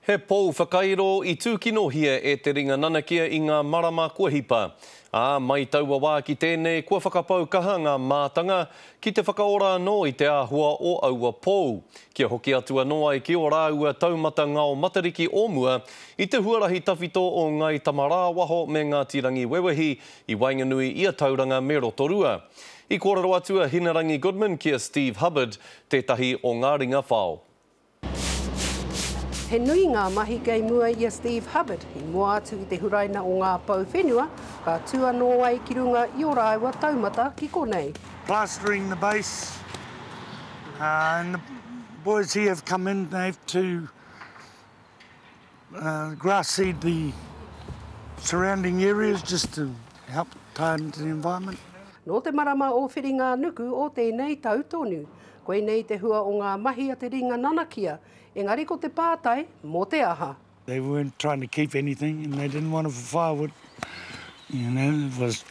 He pou whakairo i tūkinohia e te ringa nanakia i ngā marama kua hipa. Ā, mai taua wā ki tēnei, kua whakapau kaha ngā mātanga ki te whakaora anō i te āhua o aua pou, kia hoki atu anō ai ki ō rāua taumata ngao matariki o mua i te huarahi tawhito o Ngāi Tamarāwaho me Ngāti Rangiwewehi i waenganui i a Tauranga me Rotorua. I kōrero atu a Hinerangi Goodman ki a Steve Hubbard, tētahi o ngā ringa whao. He nui ngā mahi kei mua i a Steve Hubbard i mua atu i te huraina o ngā pou whenua, ka tū anō ai ki runga i ō rāua taumata ki konei. Plastering the base and the boys here have come in, they have to grass seed the surrounding areas just to help tie into the environment. Nō te marama o Whiringa-a-nuku o tēnei tau tonu, Koinei te hua o ngā mahi a te ringa nanakia, engari ko te pātai, mō te aha? They weren't trying to keep anything and they didn't want it for firewood, you know, it was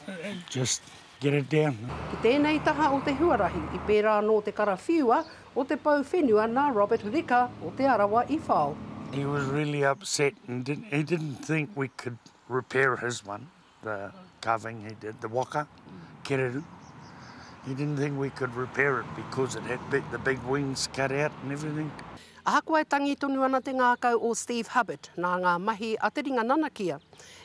just get it down. Ki tēnei taha o te huarahi, i pērā anō te karawhiua o te pou whenua nā Robert Rika o Te Arawa i whao. He was really upset and didn't, he didn't think we could repair his one. The carving he did, the waka, kereru. He didn't think we could repair it because it had the big wings cut out and everything. Ahakoa e tangi tonu ana te ngākau o Steve Hubbard nā ngā mahi a te ringa nanakia,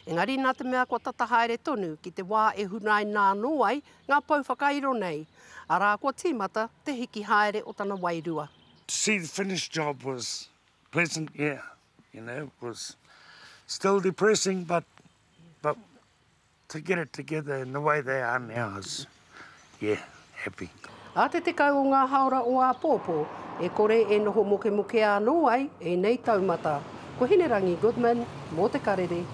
engari nā te mea kua tata haere tonu ki te wā e hunaina anō ai ngā pou whakairo nei, arā kua tīmata te hiki haere o tana wairua. To see the finished job was pleasant, yeah, you know, it was still depressing but But to get it together in the way they are now is, yeah, happy. Ā te 10 o ngā haora o āpōpō, e kore e noho mokemokea anō ai ēnei taumata. Ko Hinerangi Goodman mō Te Karere.